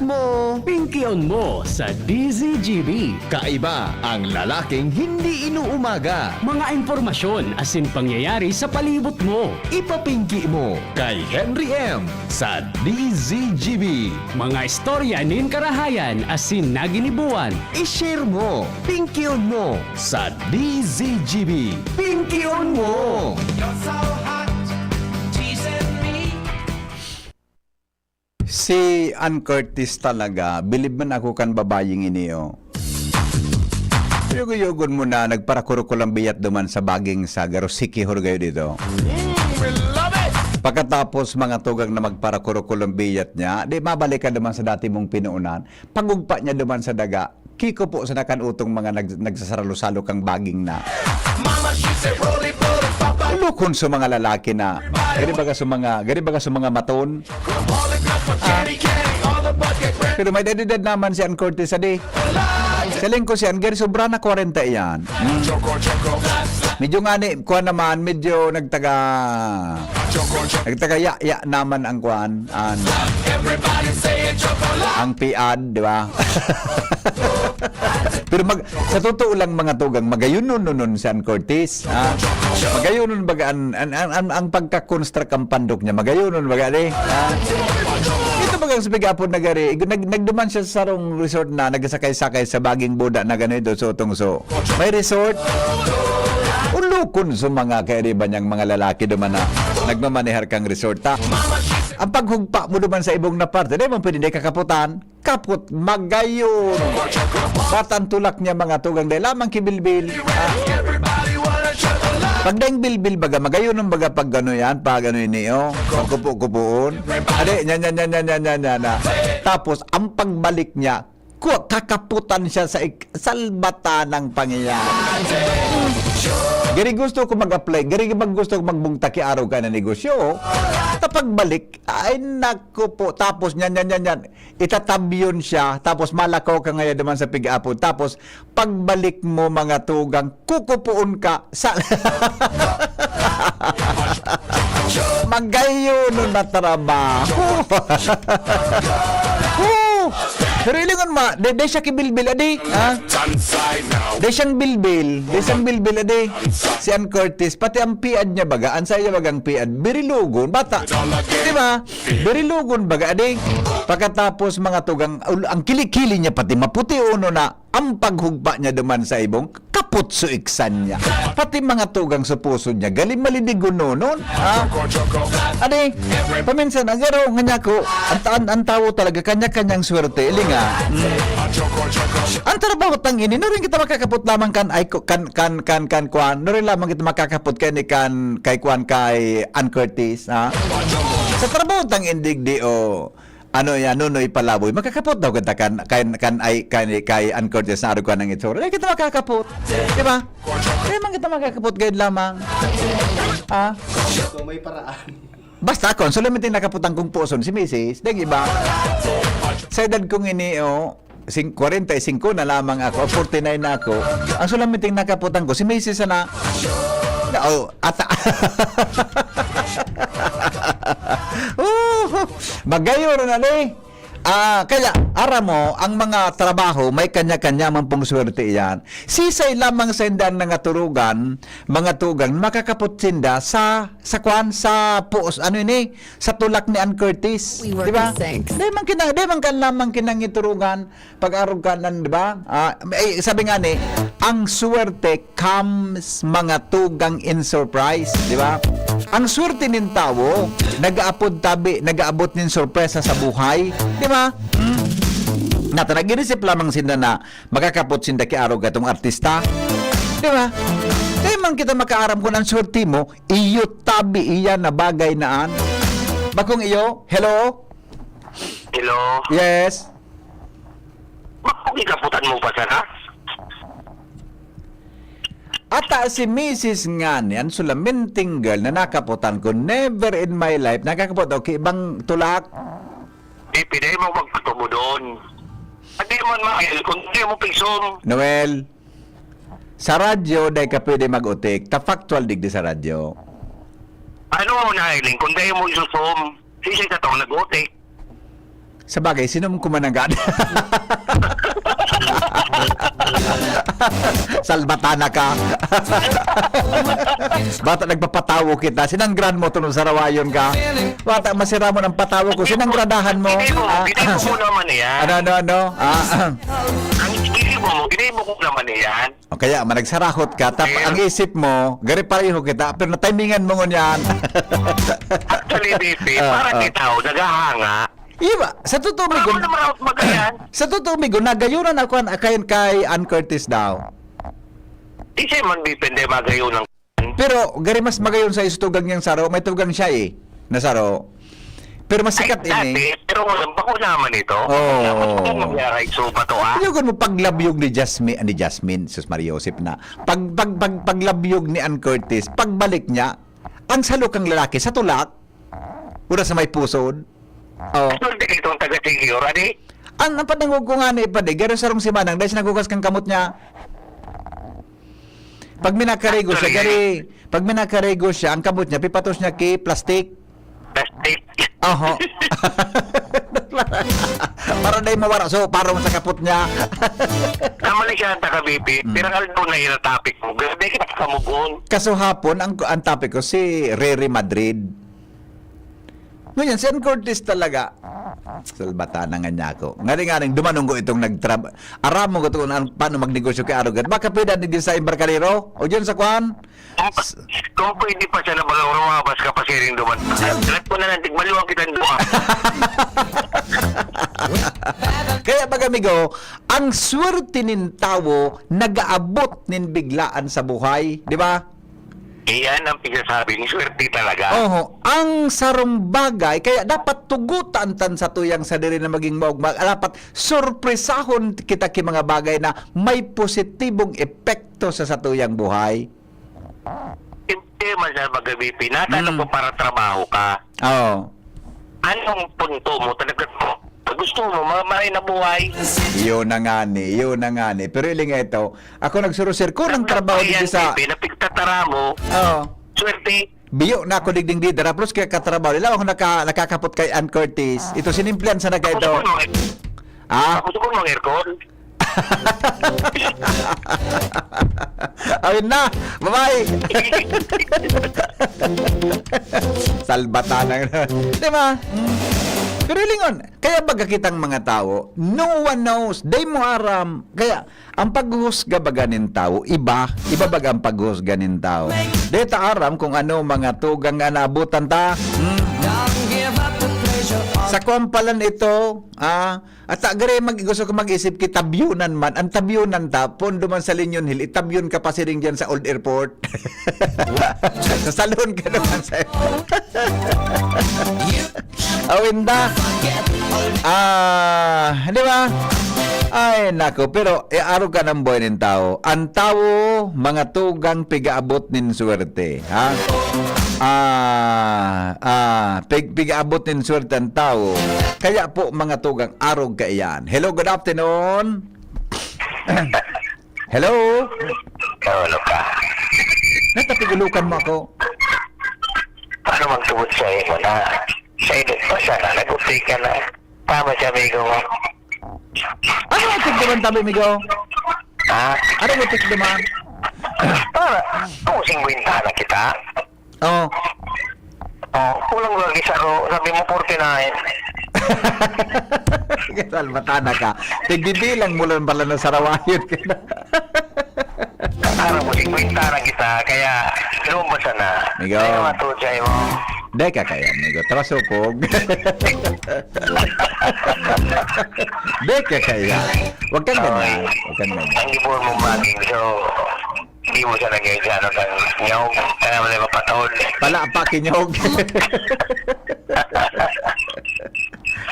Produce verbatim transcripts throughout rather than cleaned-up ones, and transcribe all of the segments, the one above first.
mo. Pingkion mo sa D Z G B. Kaiba ang lalaking hindi inuumaga. Mga impormasyon asin pangyayari sa palibot mo. Ipapingki mo kay Henry M sa D Z G B. Mga istorya nin karahayan asin naginibuan. I-share mo. Pingkion mo sa D Z G B. Pingkion mo! You're so hot, teasing me. Si Ann Curtis talaga, bilib man ako kan babayeng ini, oh. Yugo-yugon mo na, nagparakurukulang biyat duman sa baging sa Garosiki, Hurgayo dito. Pagkatapos, mga tugang na magparakurukulang biyat niya, di mabalik ka duman sa dati mong pinuunan, pagugpa niya duman sa daga, kiko po sa nakan utong mga nag-, nagsasaralo-salo kang baging na. Mama, she said, "Roll it, roll it, papa." Lukon sa mga lalaki na, gari baga sa mga, gari baga sa mga maton. Ah. Pero may edad naman si Ann Curtis, adi. Siling ko siya, gari sobra na kwarenta iyan. Hmm. Medyo nga ni, kuha naman, medyo nagtaga, nagtaga ya, ya naman ang kuan, an, ang piad, di ba? Pero mag-, sa totoo lang, mga tugang, magayon nun, nun, nun, si Ann Curtis, ha? Magayon nun baga an, an, an, an, ang pagka-construct ang pandok niya, magayon nun baga, di? Ha? Ito bagang sa Pigapo na gari, nag-, nagduman siya sa sarong resort na nagsakay-sakay sa baging buda na gano'n, so, tong, so, may resort. Ulukon sa mga kairiba niyang mga lalaki duman na nagmamanehar kang resort, ha? Ang paghugpa mo duman sa ibong na parte, di mo pwede di kakaputan. Kapot, magayon. Batang tulak niya, mga tugang, dahil lamang kibilbil. Ah. Pag daing bilbil, baga, magayon ang baga pag ano yan, pag ano ini, oh. Pagkupo-kupoon. Ade, yan, yan, yan, yan, yan, yan, yan, ah. Tapos, ang pagbalik niya, ku-, kakaputan siya sa ik-, salbata ng pangyayari. Gari gusto ko mag-apply, gari mag gusto ko magbungtaki araw ka na negosyo, oh. Sa pagbalik, ay naku po, tapos yan, yan, yan, yan. Itatabyon siya, tapos malakaw ka ngayon naman sa pig-apod. Tapos, pagbalik mo, mga tugang, kukupuon ka sa magayon na trabaho. Oh! Pero ilingon ma, di, di siya kibilbil, adi, ha? Di siyang bilbil, di siyang bilbil, adi. Si Ann Curtis, pati ang piad niya baga, ang saya bagang piad, birilugon, bata. Di ba? Birilugon baga, adi. Pagkatapos, mga tugang, ul-, ang kilikili niya pati maputi uno na ang paghugpa niya duman sa ibong, kapot su iksan niya. Pati mga tugang sa puso niya, galing malidigononon. Ha? Adi, paminsan, ang garo, nga niya ko, ang, ang, ang tawo talaga, kanya-kanyang swerte. Ili nga. Mm. Ang trabaho tang ini, nuring kita makakapot lamang kan, ay, kan, kan, kan, kan, kwan, nuring lamang kita makakapot kay ni kan, kay kwan, kay Ann Curtis, ha? Sa trabaho tang indigdi, o, ano yan, Nonoy Palaboy, makakapot daw kita kan, kan, kan, ay, kan, kay Ann Curtis na arog ka ng itsura. Ay, kita makakapot. Di ba? Kaya man kita makakapot, gayud lamang. Ah? So, may paraan. Basta, kung solamente nakaputan kong puson si misis, dahil iba. Sa edad kong ini, oh, sing-, kwarenta y singko na lamang ako, forty-nine na ako, ang sulamiting nakaputan ko, si misis sana. Na, oh, ata. Oh, magayon na ni. Ah, kaya, aram mo, ang mga trabaho, may kanya-kanya man pong swerte iyan. Sisay lamang sa indang nangaturugan, mga tugang, makakapot sinda sa, sa kwan, sa puos, ano ini, sa tulak ni Ann Curtis. We work Di ba? in sync. Di man kinang-, di man ka lamang kinangiturugan, pag-arog ka nan, di ba? Ah, eh, sabi nga ni, ang swerte comes mga tugang in surprise, di ba? Ang swerte nin tawo, nag-aapod tabi, nag-aabot nin sorpresa sa buhay, di ba? Hmm? Nata, nag-inisip lamang sinda na makakapot sinda ki arog katong artista, di ba? Di man kita makaaram kung ang swerte mo, iyo tabi iyan na bagay na an. Bakong iyo, hello? Hello? Yes? Bakong ikaputan mo pa sana? Ata si misis nga ni, an sulaminting girl na nakaputan ko, never in my life, nakakapot ako ki ibang tulak. Di, pwede mo magpatubo doon. Hindi man mail, kung hindi mo pigsom. Noel, sa radyo, dai ka pwede mag-utik. Ta factual digdi sa radyo. Ano mo na, Eileen? Kung dai mo isusom, sisay ka tong nag-utik? Sabagay, sinom ko man nanggad? Salbatana ka. Bata nagpapatawo kita, sinanggrahan mo tong sarawayon ka. Bata, masira mo ng patawo ko, sinanggradahan mo. Ginibo, Ah, ginibo ko naman yan. Ano, ano, ano? Ah, Ang ginibo mo, ginibo ko naman yan. O kaya, managsarahot ka, tap, Ayun. ang isip mo, gari pareho kita, pero natimingan mo ngunyan. Actually, B P, Ah, parang ah. ikaw, naghahanga. Iya ba? Sa totoo, Wala Migo, mo naman ako magayan. sa totoo, Migo, nagayunan ako an-, kayan kay Ann Curtis daw. Di siya man depende magayon ng Pero gari mas magayon sa istugang niyang saro, may tugang siya eh, na saro. Pero mas Ay, sikat ini. dati, pero ngayon, bako naman ito. Oo. Dapat ko mangyari, so ba to, ah? Ayaw mo paglabyog ni Jasmine, ni Jasmine, sus Maria Joseph na. Pag, pag, pag, paglabyog ni Ann Curtis, pagbalik niya, ang salok ang lalaki sa tulak, ura sa may pusod. Oh. Sulti itong taga Siquijor, adi? Ang, ang padangog ko nga ni Padi, garo sarong si Manang, dahil siya naghugas kang kamot niya. Pag minakarigo siya, Actually, gari, pag minakarigo siya, ang kamot niya, pipatos niya ki plastic. Plastic. Oho. Para dai mawara, so, parang sa kapot niya. Tama ni siya, taga B P. Hmm. Pirang aldaw na ina topic mo. Grabe kita kamugon. Kaso hapon, ang, ang topic ko, si Rere Madrid. Ngunyan, si Ann Curtis talaga. Salbata na nga niya ako. Ngaring-ngaring, dumanong ko itong nagtrab-, aram mo ko itong an-, paano magnegosyo kay Arog. Baka pwede na din sa Embarcadero? O dyan sa kwan? Kung, kung pwede pa siya na baga rumabas ka pa siring duman. Lahat ko na lang, tigmaluan kitang duha. Kaya baga, amigo, ang swerte nin tawo nag-aabot nin biglaan sa buhay, di ba? Iyan ang pigsasabi ni swerte talaga. Oho, ang sarong bagay, kaya dapat tugutan tan satuyang sadiri na maging maogma. Dapat sorpresahon kita ki mga bagay na may positibong epekto sa satuyang buhay. Hindi man siya mag-B P. Natanong Mm. ko para trabaho ka. Oo. Anong punto mo? Talaga, gusto mo ma-, maray na buhay? Yun na nga ni, yun na nga ni. Pero iling ito, ako nagsurusir ko ng Ang trabaho trabaho dito yan, sa B P, na pigtatara mo, Oo. swerte. Biyo na ako digding dida, plus kaya katrabaho. Ilaw ako naka-, nakakapot kay Ann Curtis. Ito, sinimplihan sana ka Tapos ito. ako mga, Ah? tapos ako mga aircon. Ayun na, bye-bye. Salbatan na. Di ba? Mm. Pero lingon, kaya baga kitang mga tao, no one knows, day mo aram. Kaya, ang paghuhusga baga nin tawo, iba, iba baga ang paghuhusga nin tawo. Di ta aram kung ano mga tugang nga naabutan ta. Hmm. Sa kwan pa lang ito, ah, at ta, gari mag-, gusto ko mag-isip ki tabyunan man. Ang tabyunan ta, pondo man sa Union Hill, itabyon ka pa siring dyan sa Old Airport. Sa salon ka naman sa Awinda. Ah, di ba? Ay, nako. Pero, eh, arog ka ng buhay nin tao. Ang tao, mga tugang pigaabot nin swerte. Ha? Ah, ah, pig-, pigaabot nin swerte ang tao. Kaya po, mga tugang, arog ka iyan. Hello, good afternoon. Hello? Hello ka. Natapigulukan mo ako. Paano magtubod sa imo na sa edad pa siya na nag-update ka na? Tama siya, amigo mo. Ano ang tigduman tabi, amigo? Ha? Ano ang tigduman? Para, kung singkwenta na kita, Oh. Oh, kulang lagi sa ako. Sabi mo, forty-nine. Salbatana ka. Tigbibilang mo lang pala ng sarawayon ka na. Parang mo, singkwenta na kita, kaya lumabas na. Amigo. Kaya naman, tuloy sa'yo mo. Di ka kaya, amigo. Trasupog. Di ka kaya. Huwag kang ganyan. Ay. Huwag kang ganyan. Ang gibon mo, Maging. So, Di mo siya nag-edya, ano, kan nyog, kaya mo na mapatahod. Pala, pa, kinyog.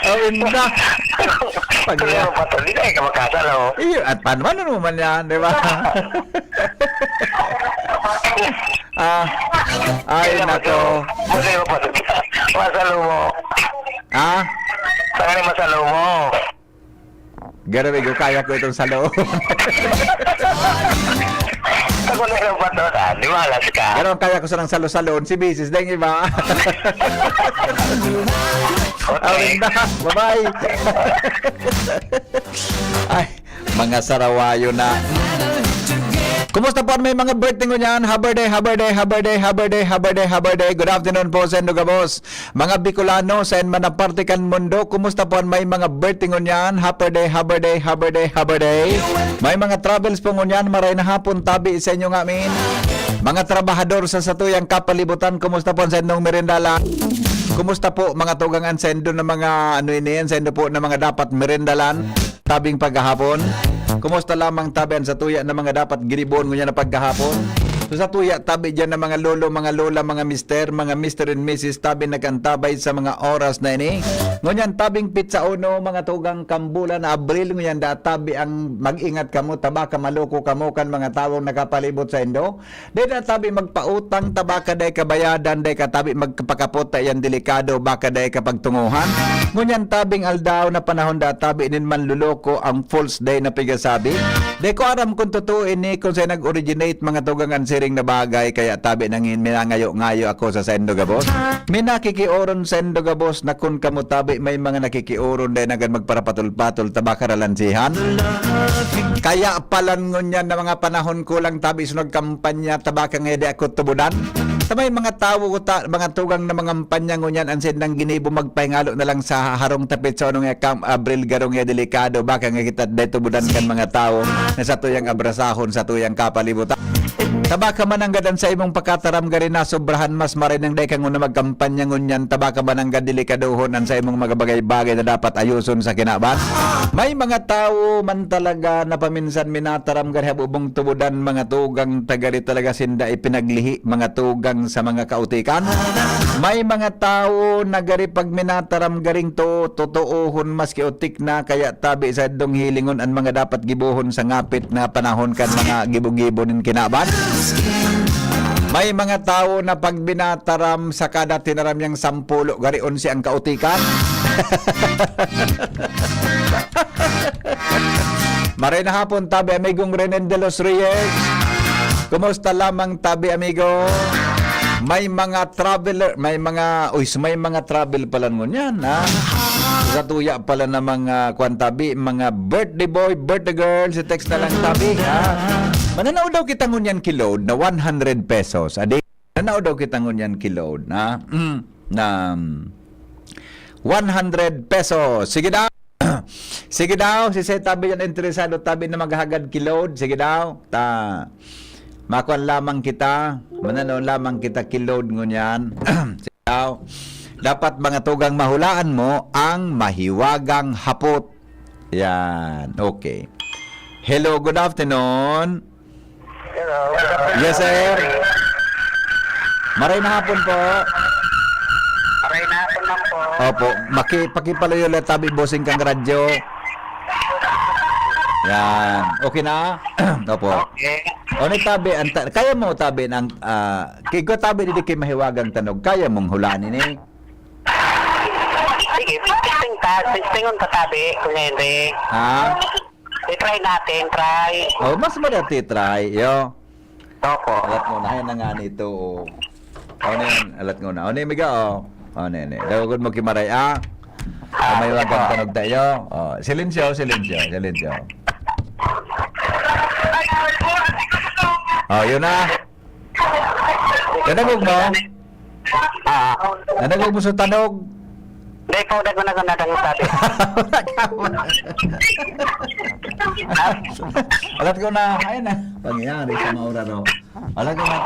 Oh, inda. Pag- Kaya mo patahod, di na ka makasal, oh. Iyo, at paano, ano naman yan, di ba? Ah, ay, Kaya mo nako. to, masaya mo patahod. Masalo mo. Ah? Saan ka masalo mo? Garo, amigo, kaya ko itong sa loob. Ako na lang ba to na? Di ba, alas ka? Pero ang kaya ko sanang salo-salon, si misis, dahil iba. Okay. Awin na. Bye-bye. Ay, mga sarawayo na. Kumusta po an may mga birthday ngunyan? Happy birthday, happy birthday, happy birthday, happy birthday, happy birthday, happy birthday. Good afternoon po sa Indoga Boss. Mga Bicolano, saen man na parte kan mundo, kumusta po an may mga birthday ngunyan? Happy birthday, happy birthday, happy birthday, happy birthday. May mga travels po ngunyan, maray na hapon tabi sa inyo ngamin. Mga trabahador sa satuyang kapalibutan, kumusta po an saindong merindalan? Kumusta po, mga tugang, an saindo na mga, ano ini, an saindo po na mga dapat merindalan? Tabing paghahapon. Kumusta lamang tabi an satuya na mga dapat ginibohon ngunyan na paghahapon? So, satuya tabi diyan na mga lolo, mga lola, mga mister, mga mister and missus, tabi nag-antabay sa mga oras na ini. Ngunyan tabing pitsa uno, mga tugang, kan bulan na Abril, ngunyan da tabi ang mag-ingat kamo, ta baka maloko kamo kan mga tawong nakapalibot saindo. Dai na tabi magpautang, ta baka dai kabayadan, dai ka tabi magpakapot, ta iyan delikado, baka dai ka pagtungohan. Ngunyan tabing aldaw na panahon da tabi nin manloloko, ang false dai na pigasabi. Dai ko aram kung totoo ini, kung saan nag-originate mga tugang an siring na bagay, kaya tabi nangin minangayo-ngayo ako sa saindo gabos. Minakikioron saindo gabos na kun kamo tabi may mga nakikioron dai na gan magparapatol-patol, ta baka ralansihan. Kaya palan ngunyan na mga panahon ko lang tabi sa nagkampanya, ta baka nga di ako tubudan. Ta may mga tawo ta, mga tugang na mangampanya ngunyan, an sindang ginibo magpahingalo na lang sa harong tapit sa unong ya kam-, Abril garong ya delikado, baka nga kita dai tubudan kan mga tawo na satuyang abrasahon, satuyang kapalibutan. Ta baka mananggad an sa imong pakataram gari na sobrahan mas maray nang dai ka nguna magkampanya ngunyan, ta baka mananggad delikadohon an sa imong mga bagay-bagay na dapat ayoson sa kinaban. May mga tawo man talaga na paminsan minataram gari habubong tubudan, mga tugang, ta gari talaga sinda ipinaglihi, mga tugang, sa mga kautikan. May mga tawo na gari pag minataram garing to, totoohon maski utik na, kaya tabi sa dong hilingon an mga dapat gibohon sa ngapit na panahon kan mga gibo-gibo nin kinaban. May mga tawo na pag binataram sa kada tinaram niyang sampulo, gari onse ang kautikan. Maray na hapon, tabi amigong Renen de los Reyes. Kumusta lamang, tabi amigo? May mga traveler, may mga, uy, may mga travel pala ngunyan, ha? Sa tuya pala na mga, kwan, tabi, mga birthday boy, birthday girl, si text na lang, tabi, ha? Mananaw daw kita ngunyan ki load na one hundred pesos. Adi, mananaw daw kita ngunyan ki load na, mm, na, mm, one hundred pesos. Sige daw. Sige daw, si Sir tabi yan interesado, tabi na maghagad ki load. Sige daw, ta, makuan lamang kita, mananaw lamang kita ki load ngunyan. Sige daw. Dapat mga tugang mahulaan mo ang mahiwagang hapot. Yan, okay. Hello, good afternoon. Hello, good afternoon. Yes, sir. Maray na hapon po. Maray na hapon man po. Opo, maki-, pakipalayo lang tabi bossing kang radyo. Yan. Okay na? Opo. Okay. O ni tabi, ang ta-, kaya mo tabi ng, ah, kay ko tabi didi kay mahiwagang tanog, kaya mong hulaan ini? Sige, testing ta, testingon ta tabi, Kuya Henry. Ha? I-try natin, try. Oh, mas madati try, yo. Opo. Alat mo na, ay na nga nito, oh. Ano yan? Alat mo na. Ano yung miga, oh? Ano yan, eh? Dawagon mo kimaray, ah? Ah, may sige wagang po. Tanog tayo. Oh, silensyo, silensyo, silensyo. Oh, yun na. Nadangog mo? Ah. Nadangog mo sa tanog? Hindi po, dagko na ko nadangog sabi. Alat ko na, ayun na. Pangyayari sa maura, no? Alat ko na.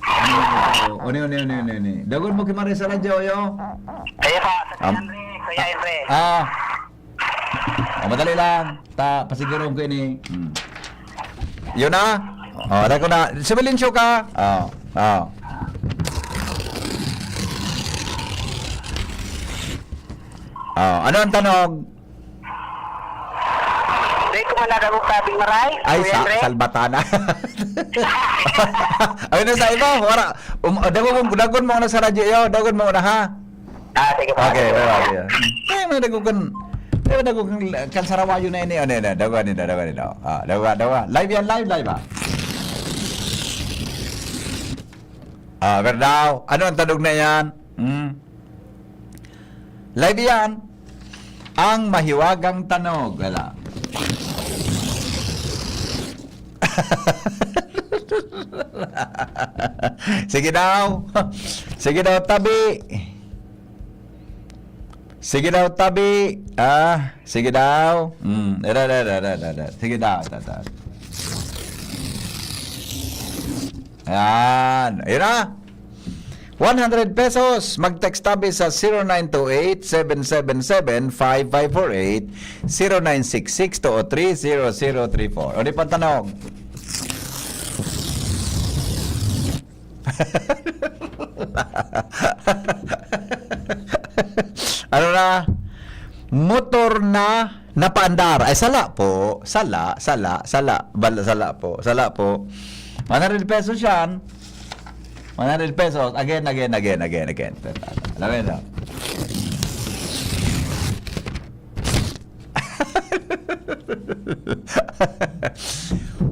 Ano yun ito? Uni, uni, uni, uni, uni. Dagod mo ki Maria sa radyo, yo? Kaya pa, sa Am- Henry, Kuya Henry. Ah. Oh, madali lang. Ta, pasiguron ko ini. Hmm. Yun na. Oh, alam ko na. Sibilensyo ka. Oh, oh. Oh, ano ang tanog? Di ko man nadangog sabing maray, Ay, Kuya sa, Andre. Salbatana. Ay, na sa iba, wala. Um, dagon, dagon mo na sa radyo, yo. Dagon mo na, ha? Ah, sige po, Okay, sige po. Bye-bye. Ay, may dagon kan, may dagon kan, kan Sarawayo na ini. Ano, ano, dagon nito, dagon nito. Ah, dagon, dagon. Live yan, live, live, ah. Ah, Berdaw, ano ang tanog na yan? Hmm? Live yan. Ang mahiwagang tanog. Wala. Sige daw. Sige daw, tabi. Sige daw, tabi. Ah, sige daw. Mm, da, da, da, da, da, da. Sige daw, da, da. Ayan. Ayan na. One hundred pesos. Mag-text tabi sa zero nine two eight, seven seven seven, five five four eight, zero nine six six, two oh three, zero zero three four. O di pantanog. Ano na? Motor na napaandar. Ay, sala po. Sala, sala, sala. Bal-, sala po. Sala po. One hundred pesos yan. One hundred pesos. Again, again, again, again, again. Alam mo yun, no?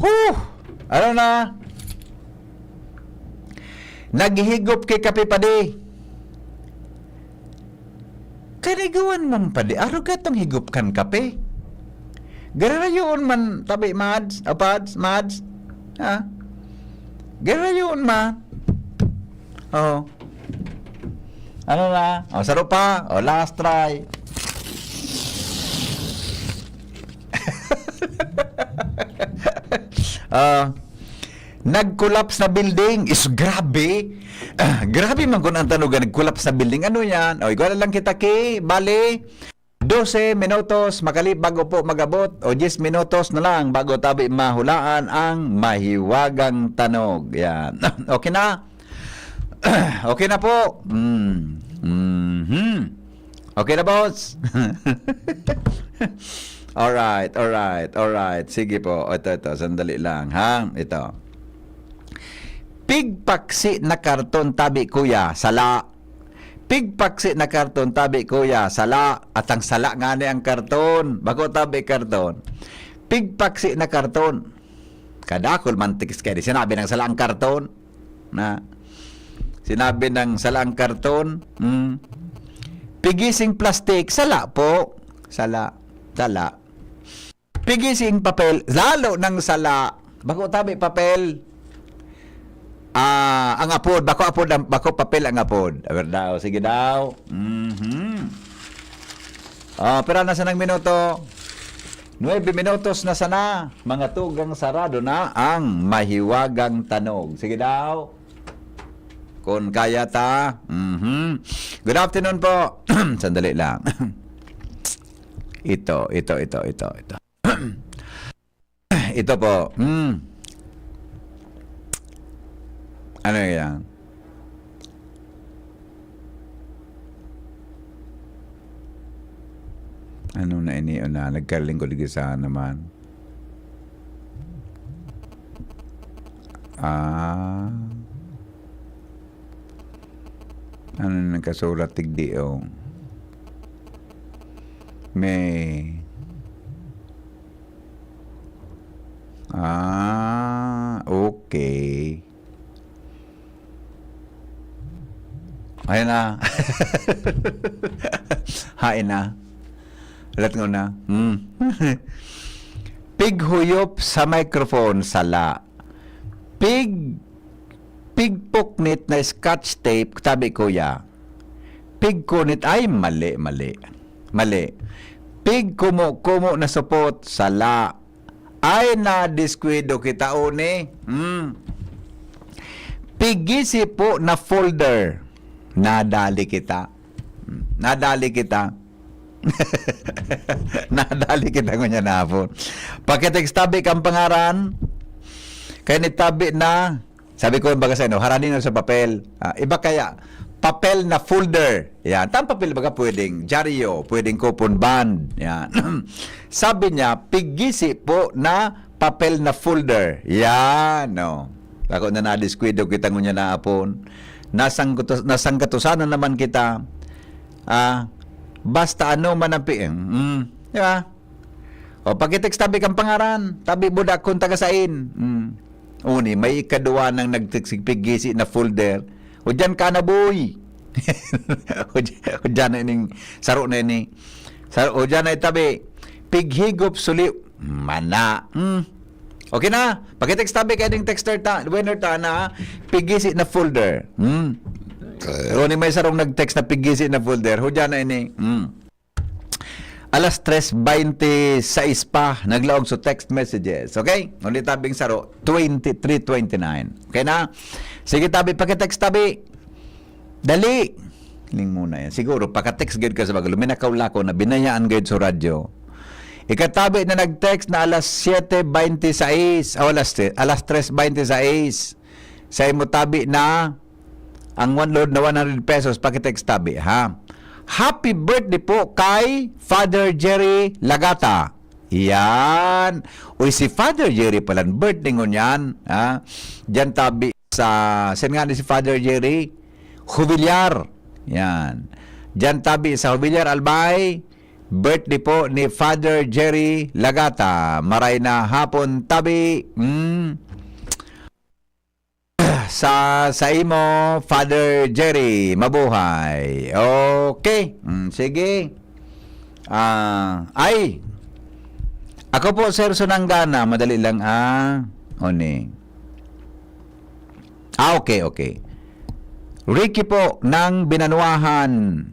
Huh! Ano na? Naghihigop ki kape, padi. Kanigawan man, padi. Arog katong higop kan kape. Gararayoon man, tabi, Mads. O, Pads, Mads. Ha? Gararayoon man. Oh. Ano na? O, saro pa. O, last try. Ah, nag-collapse na building. Is grabe. Ah, grabe man kun ang tanugan, nag-collapse na building. Ano yan? O, igwa na lang kita ki, bali, dose minutos, makalip bago po mag-abot. O, diyes minutos na lang bago tabi mahulaan ang mahiwagang tanog. Yan. Okay na? Okay na po. Mm. Mhm. Okay na, boss. Alright, alright, alright. Sige po. Ito, ito. Sandali lang, ha? Ito. Pigpaksi na karton, tabi, kuya. Sala. Pigpaksi na karton, tabi, kuya. Sala. At ang sala nga ni ang karton. Bako, tabi, karton. Pigpaksi na karton. Kadakol man tiks kaya di sinabi ng sala ang karton. Na, sinabi ng sala ang karton. Mm. Pigising plastic. Sala po. Sala. Sala. Pigising papel. Lalo ng sala. Bako tabi papel. Ah, ang apod. Bako apod, ang, bako papel ang apod. Aber daw. Sige daw. Mhm. Ah, pira na sanang minuto? Nuebe minutos na sana. Mga tugang sarado na ang mahiwagang tanog. Sige daw. Kung kaya ta. Mhm. Good afternoon po. Sandali lang. Ito, ito, ito, ito, ito. Ito po. Hmm. Ano yan? Ano na ini? O na, nagkalinggod-ligisahan naman. Ah. Ano na nakasulat, tigdi, oh? May, ah, okay. Ayan na. Hain na. Alat ko na. Hmm. Pighuyop sa microphone, sala. Pig, pigpuknit na scotch tape, tabi, kuya. Pigkunit, ay, mali, mali. Mali. Pigkumo-kumo na supot, sala. Ay, nadiskwidado kita, oni. Hmm. Pigisi po na folder. Nadali kita. Hmm. Nadali kita. Nadali kita ngunyan na hapon. Pakitext tabi kang pangaran. Kaya nitabi na. Sabi ko, baga sa ano, harani na sa papel. Ah, iba kaya, papel na folder. Yan. Tang papel baga pwedeng dyaryo, pwedeng coupon bond. Yan. Sabi niya, pigisi po na papel na folder. Yan, no. Ako na nadiskwidado kita ngunyan na hapon. Nasangkutos-, nasanggatusanan naman kita. Ah, basta ano man ang pi-, mm, di ba? O, pakitext tabi kang pangaran, tabi buda kung taga sain. Mm. Uni, may ikadwa nang nagsigpigisi na folder. O diyan ka na, boy. O diyan, o diyan na ining saro na ini. Sa, o diyan na itabi. Pighigop suli. Mana. Hmm. Okay na. Pakitext tabi kay ding texter ta, winner ta na pigisi na folder. Hmm. Pero ni may sarong nag-text na pigisi na folder. Hudya na ini. Hmm. Alas tres twenty-six pa, naglaog sa text messages. Okay? Ulit tabing saro, twenty-three twenty-nine. Okay na? Sige tabi, pakitext tabi. Dali! Ling muna yan. Siguro, paka-text gayud ka sa bagay. Luminakaw-lakaw na, binayaan gayud sa radyo. Ikatabi na nag-text na alas siyete twenty-six, o alas, alas tres twenty-six. Sa imo tabi na ang one load na one hundred pesos, pakitext tabi, ha? Happy birthday po kay Father Jerry Lagata. Yan. Uy, si Father Jerry pala, birthday ngunyan, ha? Diyan tabi sa, saan nga ni si Father Jerry? Jubilar. Yan. Diyan tabi sa Jubilar, Albay, birthday po ni Father Jerry Lagata. Maray na hapon, tabi. Mm. Sa, sa imo, Father Jerry, mabuhay. Okay. Mm, sige. Ah, ay. Ako po, Sir Sunanggana. Madali lang, ah. Oni. Ah, okay, okay. Ricky po ng Binanwahan.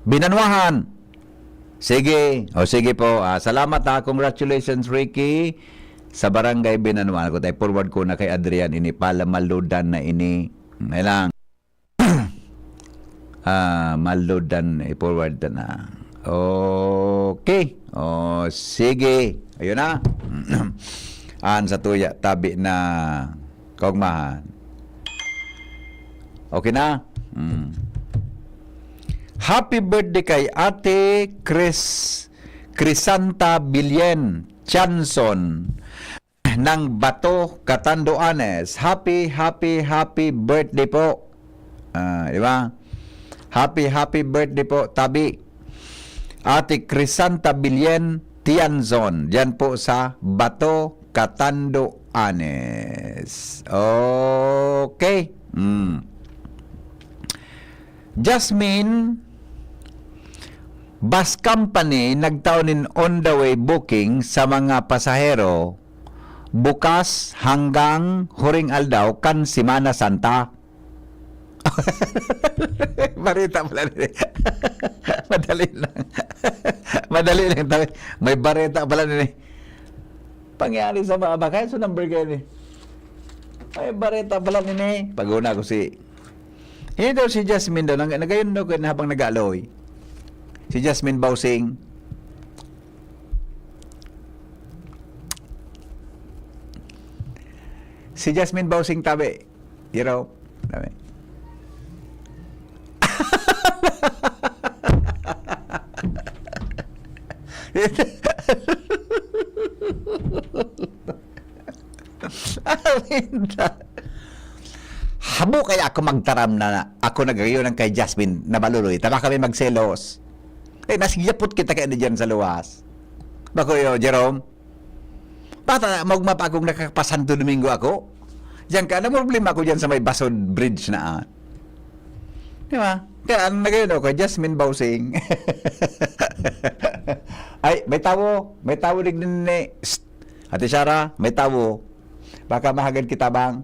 Binanwahan. Sige. O, sige po. Ah, salamat, ha. Congratulations, Ricky. Sa Barangay Binanwahan. Ako tayo, forward ko na kay Adrian. Ini pala, maludan na ini. May lang. Ah, maludan, i-forward ta na. Okay. O, sige. Ayun na. An sa tuya, tabi na kaugmahan. Okay na? Mm. Happy birthday kay Ate Chris, Crisanta Bilyen Chanson ng Bato, Catanduanes. Happy, happy, happy birthday po. Ah, di ba? Happy, happy birthday po, tabi. Ate Crisanta Bilyen Tianzon, diyan po sa Bato, Catanduanes. Okay. Mm. Jasmine, bus company nagtao nin on the way booking sa mga pasahero bukas hanggang huring aldaw kan Semana Santa. Bareta pala nini. Madali lang. Madali lang tabi. May bareta pala nini. Pangyari sa mga bakay, so number kayo ni. May bareta pala nini. Pag-una ko si, ini daw si Jasmine daw, nag-, nagayon daw kayo na habang nag-aaloy. Si Jasmine Bausing. Si Jasmine Bausing tabi. You know? Tabi. Arinda. Habo kaya ako magtaram na ako nagayon ang kay Jasmine na maluloy. Tama kami magselos. Eh, nasigapot kita kaya diyan sa luwas. Bako yo, Jerome? Bata, magma pa akong nakakapasanto Domingo ako. Diyan ka, na problema ako diyan sa may Basod Bridge na, ah. Di ba? Kaya ang nagayon ako, Jasmine Bausing. Ay, may tawo. May tawo digdi ni. Psst. Ate Shara, may tawo. Baka mahagad kita bang?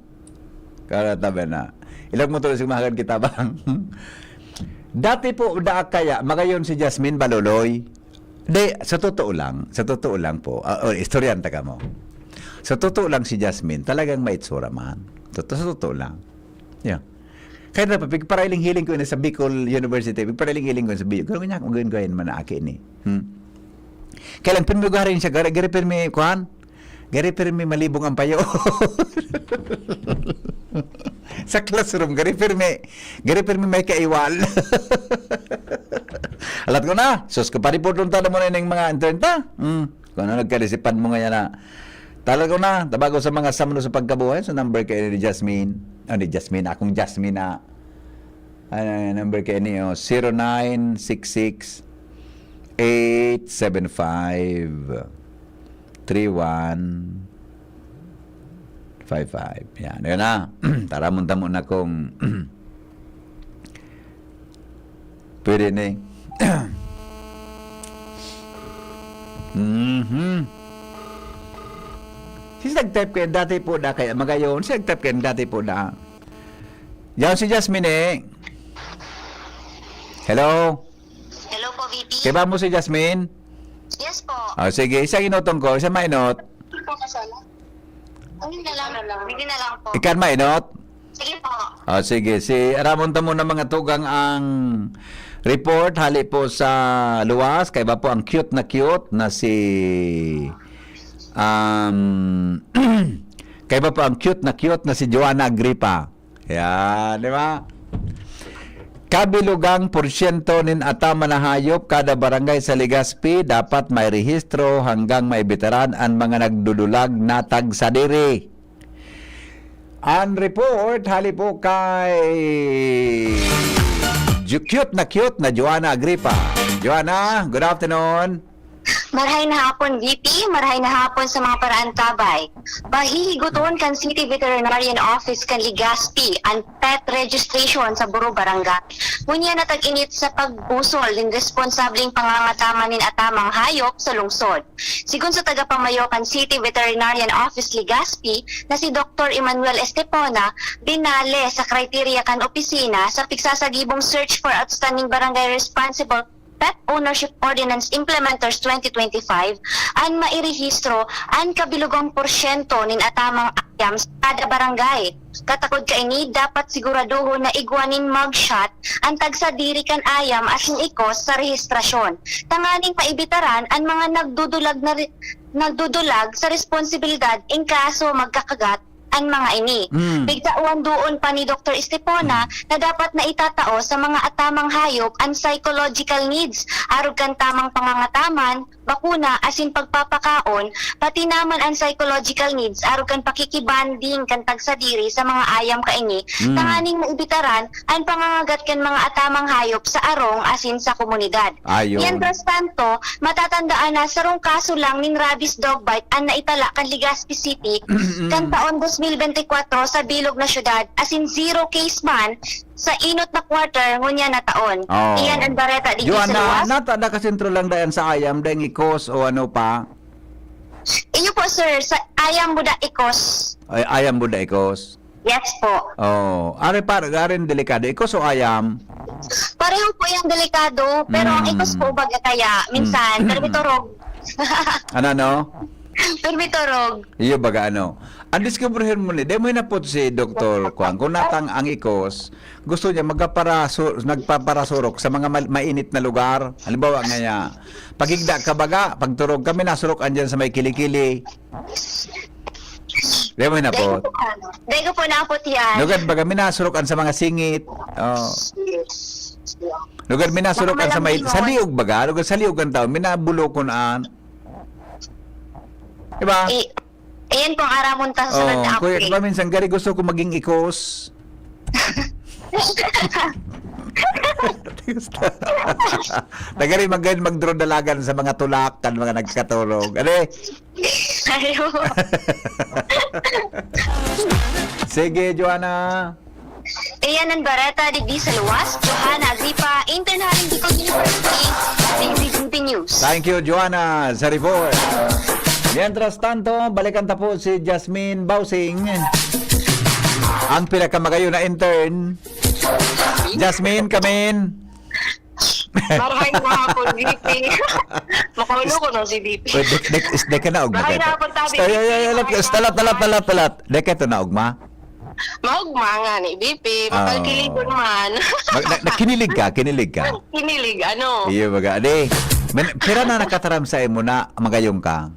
Kaya tabi na. Ilag mo tuloy si mahagad kita bang? Dati po, daa kaya, magayon si Jasmine Baloloy. Di, sa totoo lang, sa totoo lang po, ah, oh, istoryan ta ka mo. Sa totoo lang si Jasmine, talagang maitsura man. Totoo, sa totoo lang. Yeah. Kaya na pa, pigparailing-hiling ko yun sa Bicol University, pigparailing-hiling ko yun sa Bicol. Kaya nga, kung gayon man na aki ni. Hmm. Kaya lang, pirmi garing siya, gari, gari pirmi, kuhan? Gari pirmi malibong ang payo. Sa classroom, gari pirmi. Gari pirmi may kaiwal. Alat ko na. Sus, kaparipodon ta na muna yung mga intern ta. Hmm. Kung ano nagkarisipan mo ngayon na. Talaga ko na, tabago sa mga samno sa pagkabuhay, sa number kayo ni Jasmine. Ah, ni Jasmine, akong Jasmine na. Ano yung number kayo niyo? Zero nine six six eight seven five three one five five. Yan, yun na. Taramon-tamon na kung Pwede ni. Mhm. Si nag-type kayo dati po na kaya magayon. Si nag-type kayo dati po na. Yaw si Jasmine eh. Hello? Hello po, V P. Kaya ba mo si Jasmine? Yes po. Ah, sige, isang inutong ko, isang mainot. Hindi na lang. Hindi na lang po. Ikan mainot? Sige po. Ah, sige, si aramon ta muna mga tugang ang report hali po sa luwas. Kaya ba po ang cute na cute na si um, kaya ba po ang cute na cute na si Joanna Agripa? Yan, di ba? Kabilugang porsyento nin ataman na hayop kada barangay sa Legazpi dapat may rehistro hanggang maibitaran an mga nagdudulag na tagsadiri. An report hali po kay Ju- cute na cute na Joanna Agripa. Joanna, good afternoon. Marhay na hapon, V P. Marhay na hapon sa mga paraantabay. Pahihigoton kan City Veterinarian Office kan Legazpi an pet registration sa Buro Barangay. Ngunyan na tag-init sa pagbusol nin responsableng pangangataman nin atamang hayop sa lungsod. Sigon sa tagapamayo kan City Veterinarian Office Legazpi na si Doktor Emmanuel Estepona, binale sa kriteria kan opisina sa pigsasagibong Search for Outstanding Barangay Responsible Pet Ownership Ordinance Implementers twenty twenty-five an mairehistro an kabilogong porsyento nin atamang ayam sa kada barangay. Katakod kaini, dapat siguradohon na igwa nin mugshot an tagsadiri kan ayam asin ikos sa rehistrasyon, tanganing maibitaran an mga nagdudulag na re-, nagdudulag sa responsibilidad in kaso magkakagat an mga ini. Mm. Pigtaon doon pa ni Doktor Estepona na dapat na itatao sa mga atamang hayop an psychological needs, arog kan tamang pangangataman, bakuna, asin pagpapakaon, pati naman an psychological needs arog kan pakikibanding kan tagsadiri sa mga ayam kaini, Mm. tanganing maibitaran an pangangagat kan mga atamang hayop sa arong asin sa komunidad. Ayon. Mientras tanto, matatandaan na sarong kaso lang nin rabies dog bite an naitala kan Legazpi City kan taon dos mil bente kwatro sa bilog na syudad, asin zero case man sa inot na quarter ngunyan na taon. Oh. Iyan an bareta digdi sa Joanna, luwas. Nata, nakasentro lang dayan sa ayam, daing ikos o ano pa? Iyo po, sir, sa ayam buda ikos. Ay, ayam buda ikos. Yes po. Oh, are pa, are delikado. Ikos o ayam? Pareho po yung delikado, pero ang Mm. ikos po, baga kaya, minsan, Mm. permi turog. Ano, no? Permi turog. Iyo, baga ano. Ang diskubrihin mo ni, dahil mo hinapot si Doktor Kwan, kung natang ang ikos, gusto niya magkaparaso-, nagpaparasurok sa mga mal-, mainit na lugar. Halimbawa nga niya, pagigda ka baga, pagturog kami, nasurok andyan sa may kilikili. Dahil mo Dahil hinapot. ko po, ano, dahil ko po napot yan. Lugad baga, minasurokan sa mga singit. Oh. Lugad minasurokan sa may, Makamayang sa liog baga, lugad sa liog ang tao, minabulokon an. Diba? Eh, ayan po ang aramon ta sa Oh, sunod na kuya, update. Diba minsan, gari gusto ko maging ikos. Nagari mag-, magdrodalagan sa mga tulak kan mga nagkaturog. Ano eh? Ayo. Sige, Joanna. Iyan ang bareta digdi sa luwas. Johanna Agripa, intern halin Bicol University, D Z G P News. Thank you, Joanna, sa report. Mientras tanto, balikan ta po si Jasmine Bausing, ang pinakamagayon na intern. Jasmine, come in. Marhay na hapon, V P. Makaulo ko no si V P. Uy, dek, dek, is, dek ka na, ugma Marhay ka na ito. hapon, tabi, Ay, ay, ay, V P. alat, Marhay na talat, hapon, talat, talat, talat. Dek ka ito na, ugma? Maugma nga ni V P. Ah. Mapalkiligon man. Mag-, na-, na-, kinilig ka, kinilig ka. Kinilig, ano? Iyo, baga. Adi, men-, pira na nakataram sa imo na magayong ka?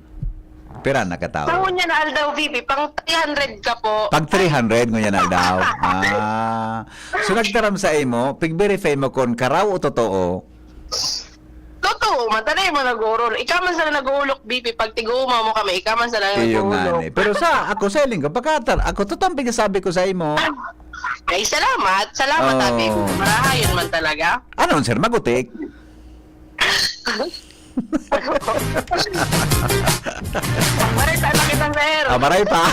Pira na katawo? Sa ngunyan na aldaw, V P, pang three hundred ka po. Pag three hundred, ngunyan na aldaw. Ah. So, nagtaram sa imo, pig-verify mo kung karaw o totoo. Totoo, man, tanay mo nag-uurol. Ikaw man sana nag-uulok, V P, pag tigumaw mo kami, ikaw man sana Iyo nga nag-uulok. ni. Pero sa, ako sa iling ko, pagkatar-, ako, totoo ang pinasabi ko sa imo. Ay, salamat. Salamat, Oh. Ate. Marahayon man talaga. Ano, sir? Magutik? Maray pa, nakita, sir. Ah, maray pa.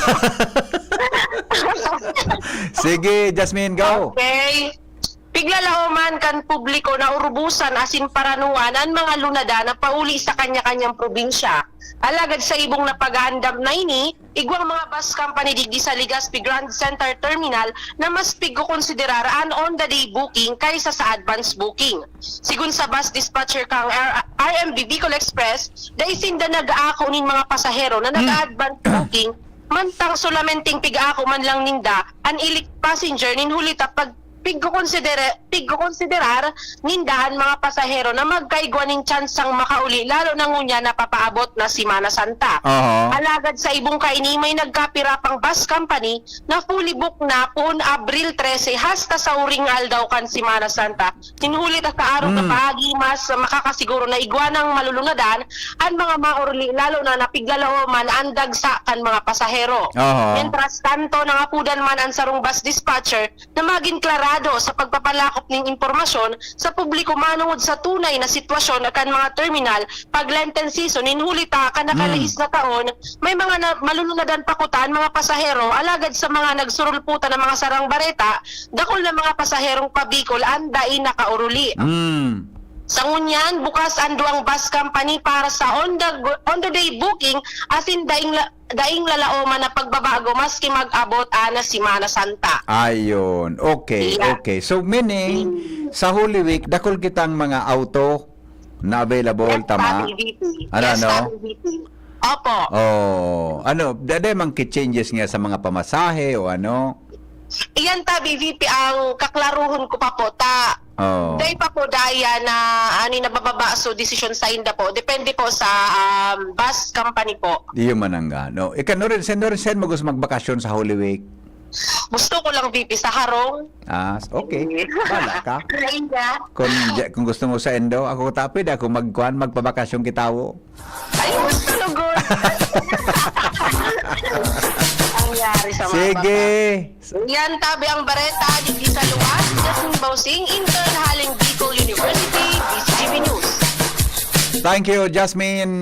Sige, Jasmine, go. Okay. Piglalaom kan publiko na urubosan asin paranuan an mga lunadan na pauli sa kanya-kanyang probinsya. Alagad sa ibong na pag-aandam na ini, igwang mga bus company digdi sa Legazpi Grand Center Terminal na mas pigkokonsiderar an on-the-day booking kaysa sa advance booking. Sigon sa bus dispatcher kan R- R M B Bicol Express, dai sinda nag-aako nin mga pasahero na nag-advance booking, mantang solamenteng pig-aako man lang ninda an elite passenger nin huli ta pag pigkokonsidera-, pigkokonsiderar ninda an mga pasahero na magkaigwa nin tsansang makauli, lalo na ngunyan na papaabot na Semana Santa. Oho. Alagad sa ibong kaini, may nagkapira pang bus company na fully booked na poon Abril trese hasta sa uring aldaw kan Semana Santa. Nin huli ta sa arog na Mm. paagi, mas makakasiguro na igwa nang malulunadan an mga maorli, lalo na napiglalaoman an dagsa kan mga pasahero. Oho. Mientras tanto, nangapodan man an sarong bus dispatcher na magin klarado sa pagpapalakop nin impormasyon sa publiko manongod sa tunay na sitwasyon kan mga terminal pag Lenten season. Nin huli ta kan nakalihis na taon, may mga na, malulunadan pa kuta an mga pasahero, alagad sa mga nagsurulputan na mga sarang bareta, dakul na mga pasaherong pa Bicol an dai nakaoruli. Mm. Sa ngunyan, bukas an duwang bus company para sa on the, on the day booking asin daing la-, daing lalaoman na pagbabago maski mag-abot an Semana Santa. Ayun. Okay, Yeah. okay. So, meaning, Mm. sa Holy Week, dakul kitang mga auto na available, Yes, tama? Papi V P. Ano, Yes, ano? Papi V P. Opo. Oh, ano, dade mang changes nga sa mga pamasahe o ano? Iyan ta, B V P, ang kaklaruhon ko pa po, ta Oh. Dai pa po daya na, ani, nabababa, so desisyon sa inda po. Depende po sa, um, bus company po. Iyo man ang gano. Ika, Norin, sen, Norin, sen, mo gusto magbakasyon sa Holy Week? Gusto ko lang, V P, sa harong. Ah, s-, okay. Sige. Bahala ka. Sa inda. Kung, kung gusto mo sa Indo, ako tapid, ako magkuhan, magpabakasyon kitawo. Ay, gusto lugod. Ang yari sa mga Sige. bata. Yan, tabi ang bareta, digdi sa luwas, Jasmine Bausing, intern haling Bicol University, B C G B News. Thank you, Jasmine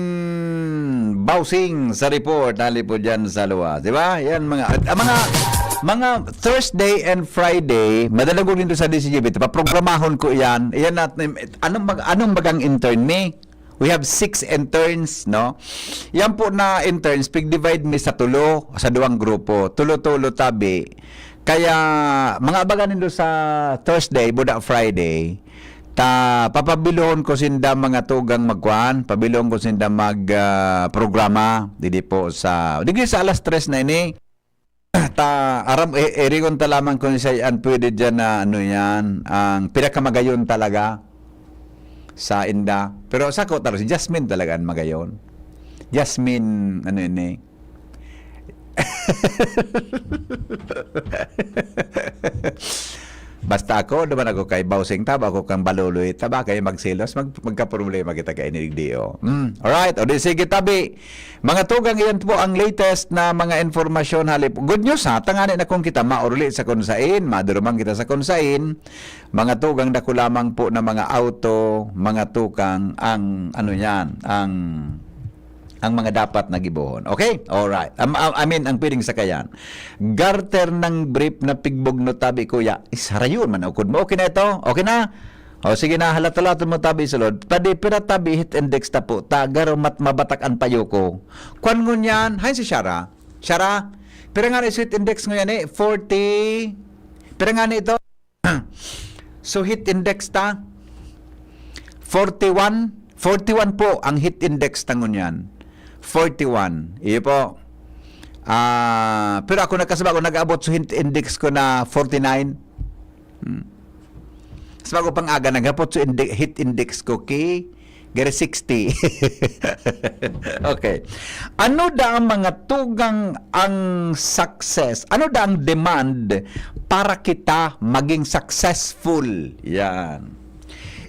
Bausing, sa report, hali po dyan sa luwas. Di ba? Yan, mga, at, ah, mga, mga Thursday and Friday, madalagog dito sa D C G B, paprogramahon ko yan. Yan natin, anong mag-, anong magang intern ni? We have six interns, no? Yan po na interns, pig-divide mi sa tulo, sa duwang grupo. Tulo-tulo tabi. Kaya, mga abangan nindo sa Thursday, buda Friday, ta papabilohon ko sinda mga tugang magkuan, pabilohon ko sinda mag, ah, programa, didi po sa, digdi sa alas tres na ini. Ta, aram, e-, erigon ta lamang kung siya an pwede diyan na ano yan, ang pinakamagayon talaga sa inda. Pero sa ko, taro, si Jasmine talaga ang magayon. Jasmine, ano yun eh. Basta ako, naman ako kay Bausing Taba, ako kang Baluloy Taba, kayo magselos, mag-, magkaproblema kita kay Nidigdio. Hmm, alright, o di sige, tabi. Mga tugang, iyan po ang latest na mga informasyon. Halip, good news ha, tangani na kung kita maurli sa kunsain, maduruman kita sa kunsain, mga tugang, dako lamang po na mga auto, mga tukang, ang ano yan, ang, ang mga dapat na gibohon. Okay? Alright. Am-, am-, I mean, ang pwedeng sakayan. Garter ng brief na pigbog no tabi, kuya. Isarayon man, ukod mo. Okay na ito? Okay na? O, sige na, halat-halaton mo tabi, sulod. Padi, pira tabi, heat index ta po. Ta, garo mat-, mabatak an payo ko. Kwan ngunyan, hay si Shara. Shara, pira nga ni heat index ngunyan eh? Forty. Pira nga ni ito? So, heat index ta? Forty-one. Forty-one po ang heat index ta ngunyan. Forty-one. Iyo po. Ah, pero ako nagkasaba ko, nag-abot sa heat index ko na forty-nine. Hmm. Sa bago pang aga, naghapot sa indi-, heat index ko, ki, gari sixty. Okay. Ano da ang mga tugang ang success? Ano da ang demand para kita maging successful? Yan.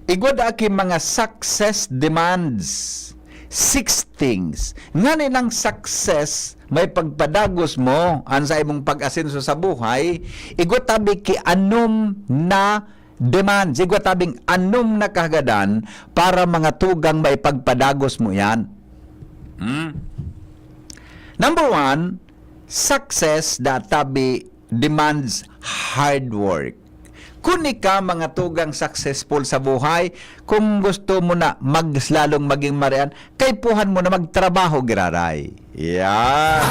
Igwa da ki mga success demands. Six things. Ngani nang success, may pagpadagos mo an sa imong pag-asenso sa buhay, igwa tabi ki anom na demands, igwa tabing anom na kahagadan para mga tugang maipagpadagos mo yan. Hmm? Number one, success da tabi demands hard work. Kun ika mga tugang successful sa buhay, kung gusto mo na mag-, lalong maging marian, kaipuhan mo na magtrabaho, giraray. Yan.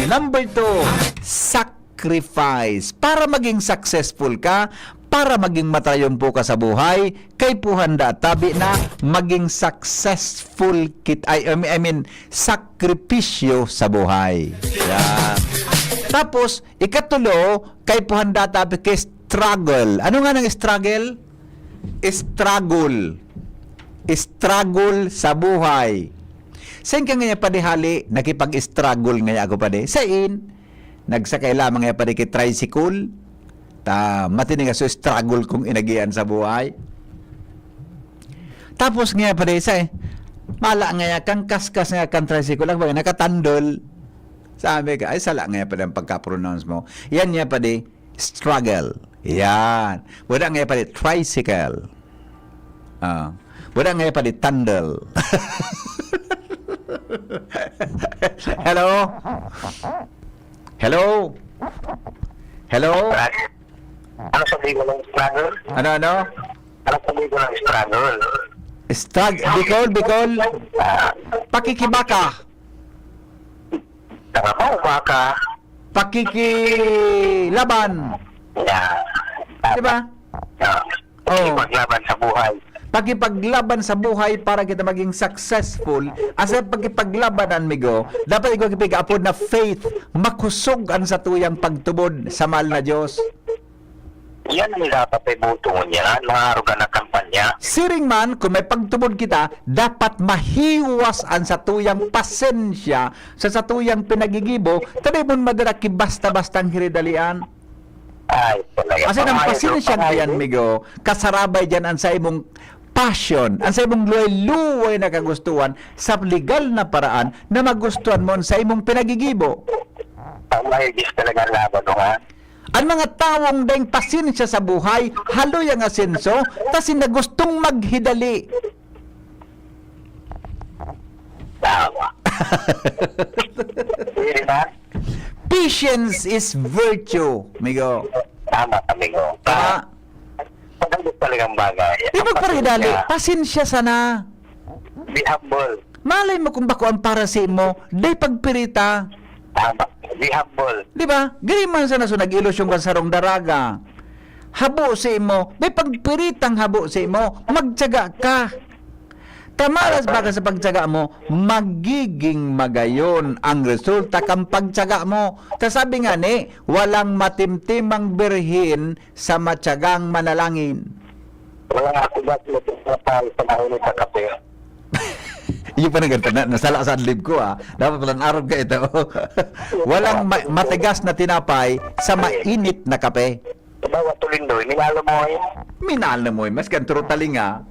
Number two, sacrifice. Para maging successful ka, para maging matayumpo ka sa buhay, kaipuhan da tabi na maging successful kit-, ay, I mean, I mean, sakripisyo sa buhay. Yan. Tapos, ikatulo, kaipuhan da tabi ki struggle. Ano nga nang struggle? Struggle. Struggle sa buhay. Sain ka ngaya, padi, hali? Nakipag-struggle ngaya ako, padi. Sain? Nagsakay lamang ngaya, padi, ki tricycle. Ta, matini nga so struggle kong inagihan sa buhay. Tapos ngaya, padi, sa, mala ngaya, kang kaskas nga kang tricycle, ako ba, nakatandol. Sabi ka, ay, sala ngaya, padi, ang pagka-pronounce mo. Yan ngaya, padi, struggle. Yan. Wala ngaya, padi, tricycle. Ah. Wala ngaya, padi, tandol. Hello? Hello? Hello? Ano sabi ko ng struggle? Ano, ano? Ano sabi ko ng struggle? Strug-, Bicol, Bicol. Ah, Pakikibaka. Tanga mo, baka. Pakikilaban. Yeah. Di ba? Yeah. Oh. Pakikipaglaban sa buhay. Pakipaglaban sa buhay para kita maging successful. Asa pakipaglaban, amigo? Dapat ikaw ipiga-apod na faith. Makusog an satuyang pagtubod sa mahal na Diyos. Yan ang dapat ay butongon niya, mga aruga na kampanya. Siring man, kung may pagtubod kita, dapat mahiwas an satuyang pasensya sa satuyang pinagigibo, ta dai mo madara ki basta-bastang hiridalian. Ay, talaga. Asin ang pasensya diyan, migo, kasarabay diyan ang sa imong passion, ang sa imong luway-luway na kagustuhan sa legal na paraan na magustuhan mo ang sa imong pinagigibo. Ang may Diyos talaga ang laban mo, ha? Ang mga tawong daing pasensya sa buhay, haloy ang asenso, ta sinda gustong maghidali. Tama. Pwede ba? Patience is virtue, migo. Tama, amigo. Tama. Maganda talagang bagay. Di magparidali, pasensya sana. Be humble. Malay mo kung bako ang para sa imo, day pagpirita. Tama. Be humble. Di ba? Giri man sana so nag-ilusyon ka sa sarong daraga. Habo sa imo, may pagpiritang habo sa imo, magtiyaga ka. Tamaras baka sa pagtiyaga mo, magiging magayon ang resulta kan pagtiyaga mo. Ta sabi nga ni, walang matimtimang birhen sa matiyagang manalangin. Wala nga ako ba sinasasapal sa mainit na kape? Iyo pa nagkanta na, nasala sa adlib ko, ah. Dapat pala arog ka ito. Walang ma-, matigas na tinapay sa mainit na kape. Bawa tulindoy, minalo mo eh. Minalo mo eh, mas kan turo talinga.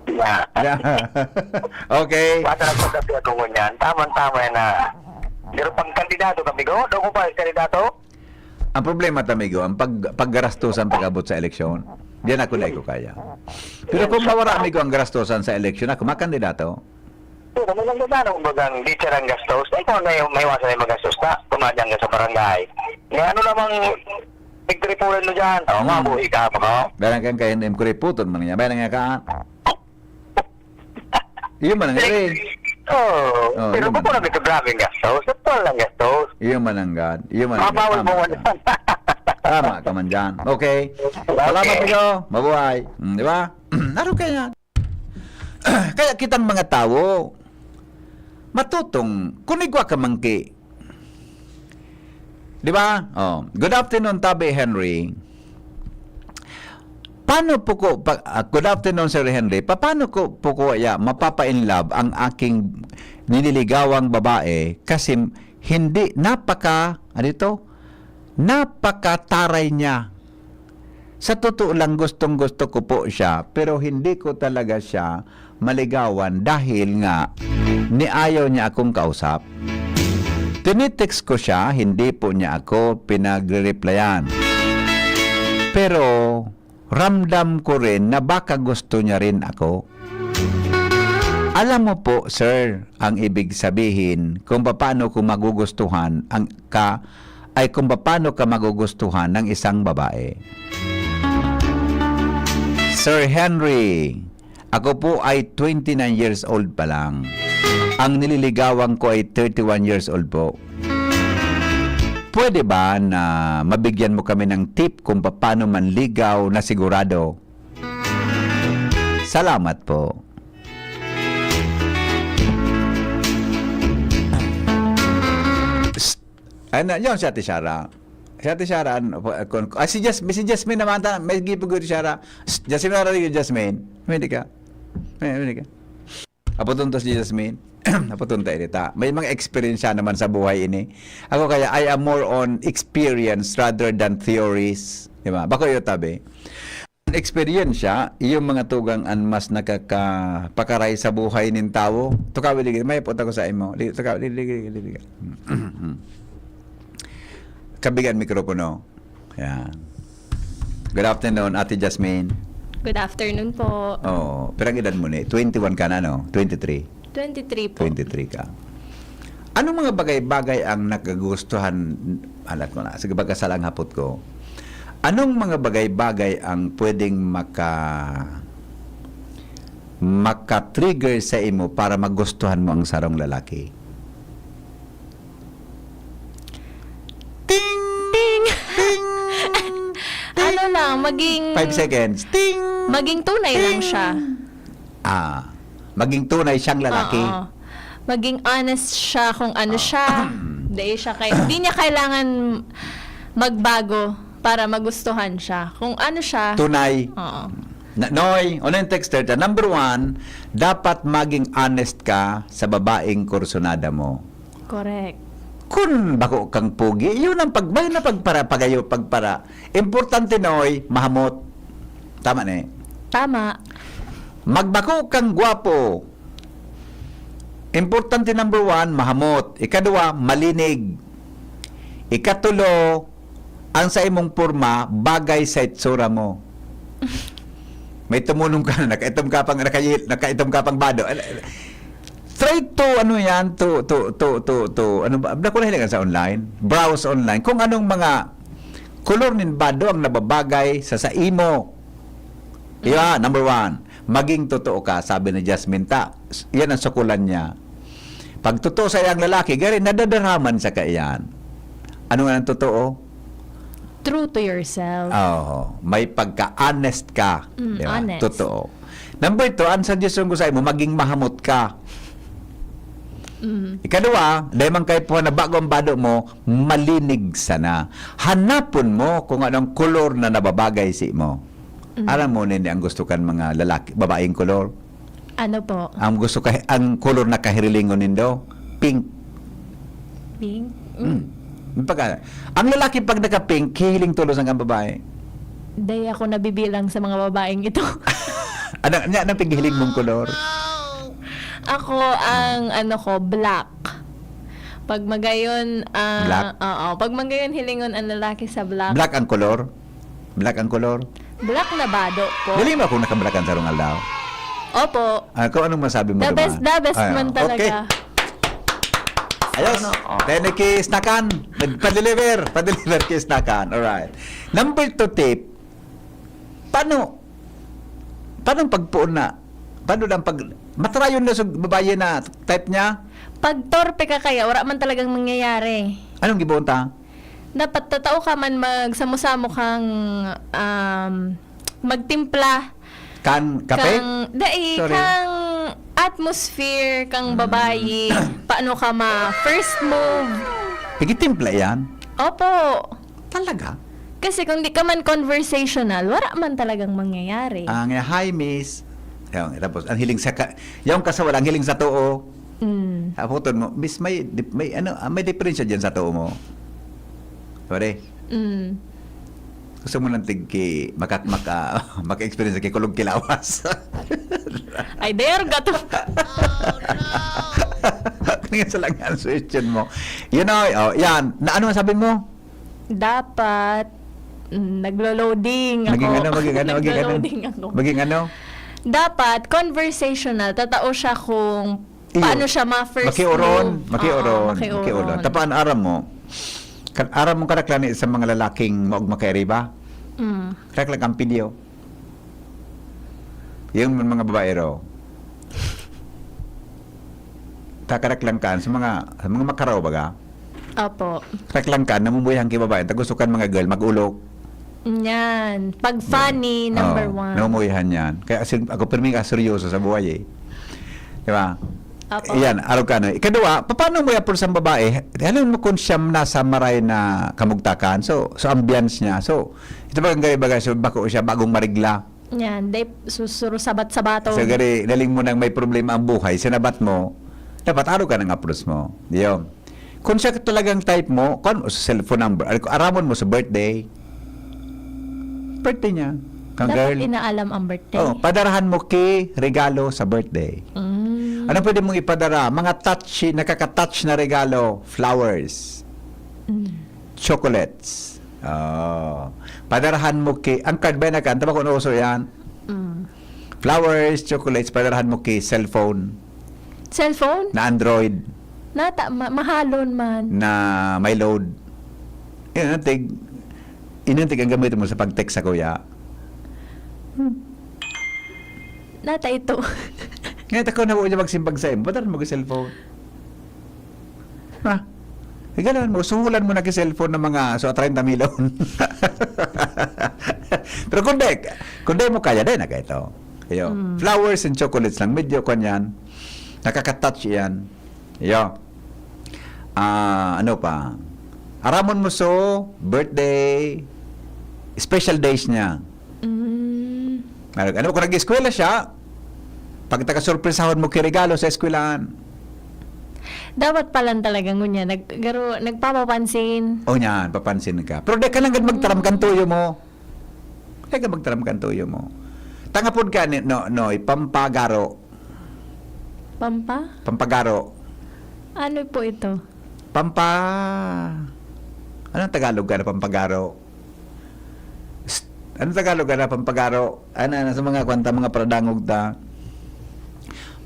Yeah. Okay. Basta nagpagkasi ako ngunyan. Tama-tama yan na. Pero pag kandidato kami, go, doon ko pa, kandidato? Ang problema, tamigo, ang pag-, paggarastusan pag-abot sa eleksyon, diyan ako na ko kaya. Pero kung mawara, amigo, ang garastusan sa eleksyon, ako makandidato. Pero may nagdadano, kumbaga, ang teacher ang gastos, eh, kung may, may iwasan na yung magastos ka, kumadyan ka sa barangay. May ano namang pagtripulan mo dyan? Oo, mm, mabuhi ka, no? Barang kang kayo, kuriputon man niya. Barang nga ka, iyo man ang rin. Oo. Oh, pero iyo kung man. Ano ito, grabe ang gastos. Ito lang gastos. Iyo man ang gad. Iyo man ang gad. Mabawal mo man. Tama ka man dyan. Okay. Salamat, amigo. Mabuhay. Hmm, di ba? Naro kaya. Kaya kitang mga tawo, matutong, kung igwa ka mangki, di ba? Oh, good afternoon, Tabi Henry. Paano po ko, pa, ah, good afternoon, Sir Henry. Paano ko po ko ya mapapa-in love ang aking nililigawang babae kasi hindi napaka, ano ito? Napakataray niya. Sa totoo lang, gustong-gusto ko po siya, pero hindi ko talaga siya maligawan dahil nga niayaw niya akong kausap. Tinitext ko siya, hindi po niya ako pinagre-replyan. Pero ramdam ko rin na baka gusto niya rin ako. Alam mo po, sir, ang ibig sabihin kung paano ko magugustuhan ang ka, ay kung paano ka magugustuhan ng isang babae. Sir Henry, ako po ay twenty-nine years old pa lang. Ang nililigawan ko ay thirty-one years old po. Pwede ba na mabigyan mo kami ng tip kung paano manligaw na sigurado? Salamat po. Psst. Ay, na, yun si Ate Shara. Si Ate Shara, ano, po, kun-, ah, si Jas-, si Jasmine naman, ta-, may gipag si Shara. Psst, Jasmine, wala rin yung Jasmine. May di ka. May, may di ka. Apo tuntos si Jasmine. Apo tunta ini ta. May mga experience siya naman sa buhay ini. Ako kaya, I am more on experience rather than theories. Di ba? Bako yung tabi. Experience siya, yung mga tugang an mas nakakapakaray sa buhay nin tawo. Tukaw, ligi, may pota ko sa imo. Ligi, tukaw, ligi, ligi, ligi, ligi. Kabigan mikropono. Yan. Good afternoon, Ate Jasmine. Good afternoon po. Oh, pirang edad mo ni? Twenty-one ka na, no? Twenty-three? Twenty-three po. Twenty-three ka. Anong mga bagay-bagay ang nakagustuhan, alat ko na, sige, baga salang hapot ko. Anong mga bagay-bagay ang pwedeng maka-, maka-trigger sa imo para magustuhan mo ang sarong lalaki? Ting! Ting! Ting! Ano lang, maging Five seconds. Ting! Maging tunay lang Ting! siya. Ah, maging tunay siyang lalaki. Oo. Maging honest siya kung ano Ah. siya. Dahil siya kay-, hindi niya kailangan magbago para magustuhan siya. Kung ano siya. Tunay. Oo. Na, Noy, ano yung texter ta? Number one, dapat maging honest ka sa babaeng kursunada mo. Correct. Kun bako kang pogi, yun ang pag-, yun ang pagpara, pagayo, pagpara. Importante, Noy, mahamot. Tama na eh. Tama. Magbako kang gwapo. Importante, number one, mahamot. Ikadwa, malinig. Ikatulo, ang sa imong porma, bagay sa itsura mo. May tumunong ka na, nakaitom ka pang, nakayil-, nakaitom ka pang bado. Al-, al-, try to, ano yan, to, to, to, to, to, ano ba, dako na hilingan sa online, browse online, kung anong mga kolor nin bado ang nababagay sa, sa imo. Iya, number one, maging totoo ka, sabi ni Jasmine. Ta, yan ang sukulan niya. Pag totoo sa iyang lalaki, gari, nadadaraman sa kaiyan. Ano nga ang totoo? True to yourself. Oo. May pagka-honest ka. Mm, di ba? Honest. Totoo. Number two, ang suggestion ko sa imo, maging mahamot ka. Mm. Ikadua, dahil man kayo po na bago ang bado mo, malinig sana. Hanapon mo kung anong kolor na nababagay sa imo. Mm. Aram mo, nini, ang gusto kan mga lalaki, babaeng kolor? Ano po? Ang gusto ka, ang kolor na kahirilingon nindo, pink. Pink? Mm. Pagka, ang lalaki pag naka-pink, hihiling tulos ang babae. Day ako nabibilang sa mga babaeng ito. Ano, nya, anong paghihiling mong kolor? Ako, ang ano ko, black. Pag magayon, ah, Black? Oo. Pag magayon, hilingon ang lalaki sa black. Black ang kolor? Black ang kolor? Black na bado po. Dali mo akong nakablakan sa rong aldaw. Opo. Ah, kung anong masabi mo The naman? Best, the best Ay, man talaga. Okay. Ayos. Sana all. Thank you, Snakan. Nagpa-deliver. Pa-deliver kay Snakan. Alright. Number two tip. Paano, paano ang pagpuon na? Paano lang pag, matry yun na sa babae na type niya? Pag torpe ka kaya, wala man talagang mangyayari. Anong gibohon ta? Dapat tatao ka man magsamo-samo kang, um, magtimpla. Kan kape? Kang, dai, Sorry. Kang atmosphere, kang babayi, paano ka ma-first move. Pigitimpla yan? Opo. Talaga? Kasi kung di ka man conversational, wala man talagang mangyayari. Ang, eh, "Hi, miss." Yan, tapos, ang hiling sa ka-, yung kasawala, ang hiling sa too. Mm. Apoton mo, "Miss, may dip-, may ano, ah, may diferensya diyan sa too mo?" Pare? Mm. Gusto mo ng tig-, ki-, maka-, maka-, maka-experience kay kulog kilawas? Ay, der, gato. Kaya sa lang ang suggestion mo. You know, oh, yan. Na, ano ang sabi mo? Dapat, mm, naglo-loading ako. Maging ano, maging ano, maging ano? Naglo-loading ako. Maging ano? Dapat, conversational. Tatao siya kung Iyo. Paano siya ma-first Makiuron, move? Makiuron, Oo, makiuron. Makiuron. Tapaan, aram mo, kan, aram mo, karaklani sa mga lalaking maog makairiba? Mm. Karaklang ang pilyo. Yung mga babae raw. Takarak lang kan sa mga, sa mga makaraw baga. Opo. Karak lang kan, namumuyahan ki babae. Tagusto kan mga girl, mag-ulok. Yan. Pag funny, number Oh, one. Namumuyahan yan. Kaya asin, ako pirmi ka seryoso sa buhay eh. Di ba? Opo. Yan, araw ka na. Ikaduha, paano mo i-approach ang babae? Alam mo kung siya nasa maray na kamugtakan. So, so ambience niya. So, ito ba ang bagay-bagay? So, bako siya bagong marigla. Yan. Day, susuro sabat-sabato. So, gari, naling mo nang may problema ang buhay, sinabat mo, dapat araw ka ng approach mo. Yun. Kung siya talagang type mo, kung ano, sa cellphone number, ar- aramon mo sa birthday. Birthday niya. Kang Dapat girl. Inaalam ang birthday. Oh, padarahan mo ki regalo sa birthday. Mm. Ano pwede mong ipadara? Mga touchy, nakaka-touch na regalo. Flowers. Mm. Chocolates. Oh. Padarahan mo ki... Ang card ba na kan? Tama kung uso yan? Mm. Flowers, chocolates, padarahan mo ki cellphone Cellphone? na Android Nata, ma- mahalon man. na may load. Yun, ang tig... Inantig ang gamitin mo sa pag-text sa kuya. Nata ito. Ngayon, ako na niya magsimbag sa imo. Padarahan mo ki cellphone. Ha? Igalan mo, suhulan mo na ki cellphone ng mga so treinta milyon. Pero kung di, kung di mo kaya, di na kayo. Iyo. Mm. Flowers and chocolates lang. Medyo kanyan. Nakaka-touch yan. Iyo. Ah, ano pa? Aramon mo so, birthday, special days niya. Mm. Ano, ano, kung nag-eskwela siya, pag taga-sorpresahon mo ki regalo sa eskwelahan. Dapat palan talaga ngunya. Nag, garo, nagpapapansin. O niyan, papansin ka. Pero di ka lang gad magtaram kan tuyo mo. Di ka magtaram kan tuyo mo. Tangapod ka ni, no, no, pampagaro. Pampa? Pampagaro. Ano po ito? Pampa... Anong Tagalog ka na pampagaro? Psst. Anong Tagalog ka na pampagaro? Ano, ano sa mga kwanta, mga paradangog ta?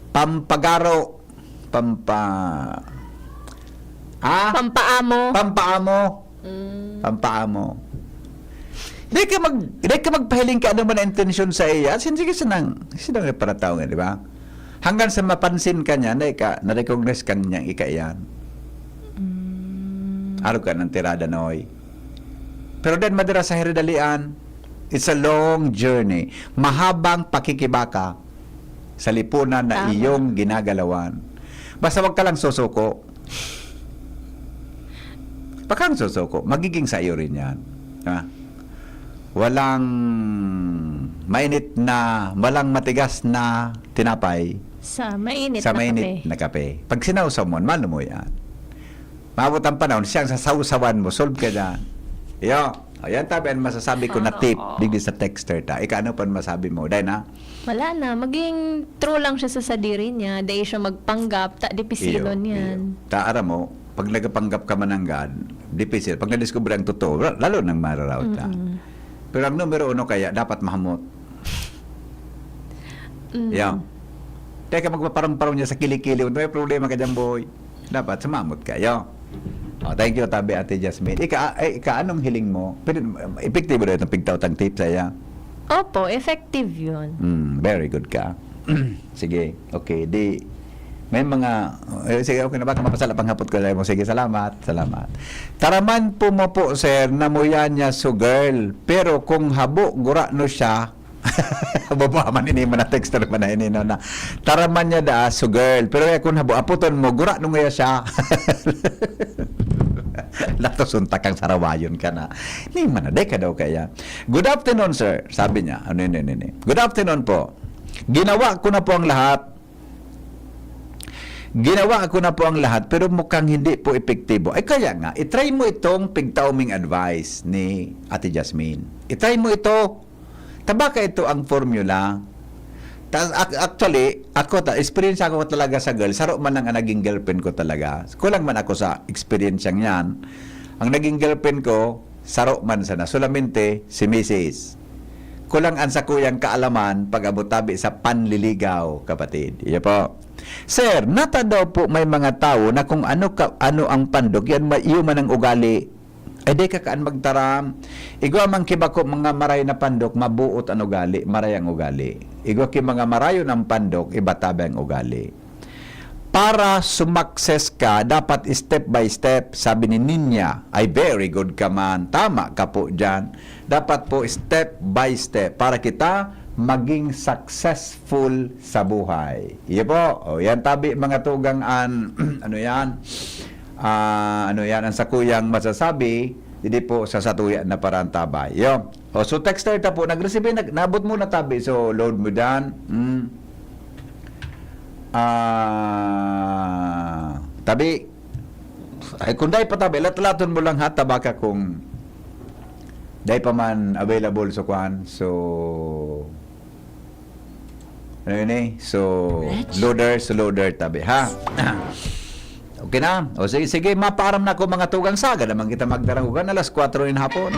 Pampagaro. Pampa... Ah? Pampaamo. Pampaamo. Mm. Pampaamo. Di ka mag, di ka magpahiling ka ano man ang intensyon sa iya. Sin, sige, sinang, sinang para tao nga, di ba? Hanggang sa mapansin ka niya, na ika, na-recognize ka niyang ika iyan. Mm. Araw ka ng tirada, Noy. Pero then, madira sa hiridalian, it's a long journey. Mahabang pakikibaka sa lipunan na Tama. iyong ginagalawan. Basta wag ka lang susuko. Wag kang susuko. Magiging sa'yo rin yan. Ha? Walang mainit na, walang matigas na tinapay Sa mainit sa na mainit kape. na kape. Pag sinawsaw mo, mano mo yan. Maabot ang panahon, siyang sasawsawan mo, solve ka dyan. Yo, ayan tabi ang masasabi ko na Sana tip, all. digdi sa texter ta. Ika ano pa masabi mo? Dahil na? Wala na. Maging true lang siya sa sadiri niya. Dahil siya magpanggap, ta, dipisilon Iyo, yan. iyo. Ta, aram mo, pag nagapanggap ka man nanggad, dipisil. Pag nadiskubre ang totoo, la- lalo nang mararawat ka. Mm-mm. Pero ang numero uno kaya, dapat mahamot. Mm. Yeah. Teka, magpaparang-parang niya sa kilikili. May problema ka dyan, boy. Dapat sumamot ka. Yo. Oh, thank you, tabi Ate Jasmine. Ika, eh, ika, anong hiling mo? Pwede, epektibo na itong pigtaw-tang tip sa iya? Opo, effective yun. Mm, very good ka. Sige, okay. Di, may mga, eh, sige, okay na ba? Mapasala panghapot ko mo. Sige, salamat. Salamat. Taraman po mo po, sir, na muya niya so girl. Pero kung habo, gura no siya, baba man ini, man na texter man na ini, no, na. Taraman niya da, so girl. Pero eh, kung habo, aputon mo, gura no nga siya. Lato suntak ang sarawayon ka na. Ni man na, de ka daw kaya. Good afternoon, sir. Sabi niya, ano yun, yun, yun, yun. Good afternoon po. Ginawa ko na po ang lahat. Ginawa ko na po ang lahat, pero mukhang hindi po epektibo. Ay, kaya nga, itry mo itong pigtauming advice ni Ate Jasmine. Itry mo ito. Tabaka ito ang formula. Ta-, ac-, actually, ako, ta, experience ako talaga sa girl. Saro man lang ang naging girlfriend ko talaga. Kulang man ako sa experience yang yan. Ang naging girlfriend ko, saro man sana. Solamente si misis. Kulang ang sakuyang kaalaman pag-abot tabi sa panliligaw, kapatid. Iyo po. Sir, nata daw po may mga tawo na kung ano ka, ano ang pandok, yan ma-, iyo man ang ugali. Ay, di ka kaan magtaram. Igwa man ki bako mga maray na pandok, mabuot an ugali, maray ang ugali. Igwa ki mga marayon ang pandok, iba tabi ang ugali. Para sumakses ka, dapat step by step, sabi ni Ninya. Ay, very good ka man. Tama ka po dyan. Dapat po step by step para kita maging successful sa buhay. Iyo po. O, yan tabi, mga tugang an, ano yan? Ah, ano yan? Ang sakuyang masasabi, hindi po sa satuya na parantabay. Yo. O, so texter ta po, nag-receive, nag, naabot mo na tabi. So, load mo dyan. Mm. Ah, tabi. Ay, kung dai pa tabi, latlaton mo lang ha, tabaka kung dai pa man available sa kwan. So, ano yun eh? So, Rich? Loader, so loader tabi, ha? Okay na? O sige, sige, mapaaram na ako mga tugang saga naman kita magdarangugan alas kwatro nin hapon.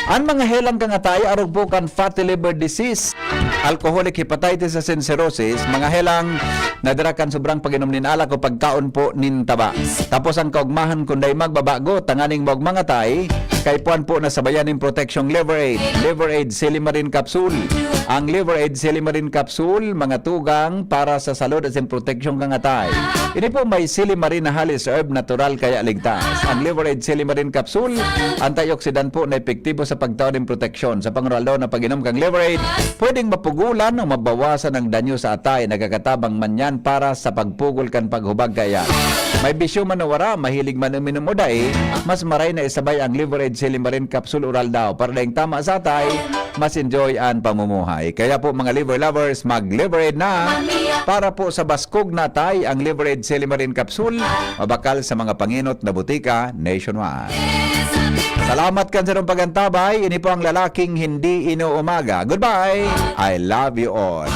An mga helang kangatay, arog po kan fatty liver disease, alcoholic hepatitis asin cirrhosis, mga helang na dara kan sobrang pag-inom nin alak o pagkaon po nin taba. Tapos ang kaugmahan kun dai magbabago, tanganing maog mangatay, kaipuhan po na sabayan nin proteksyong Liver Aid. Liver Aid Silimarin Capsule. Ang Liver Aid Silimarin Capsule, mga tugang para sa salud asin proteksyong kangatay. Ini po may silimarin na halis herb natural kaya ligtas. Ang Liver Aid Silimarin Capsule, antioxidant po na epektibo sa pagtao nin proteksyon. Sa panguraldaw na pag-inom kang Liver Aid, pwedeng mapugulan o mabawasan ang danyo sa atay. Nagkakatabang man yan para sa pagpugol kan paghubag kaya. May bisyo man o wara, mahilig man uminom o dai, mas maray na isabay ang Liver Aid Silimarin Capsule Oral daw. Para daing tama sa atay, mas enjoy an pamumuhay. Kaya po mga liver lovers, mag-Liver Aid na! Para po sa baskog na atay, ang Liver Aid Silimarin Capsule, mabakal sa mga pangenot na butika nationwide. Salamat kan sarong pagantabay. Ini po ang lalaking hindi inuumaga. Goodbye! I love you all.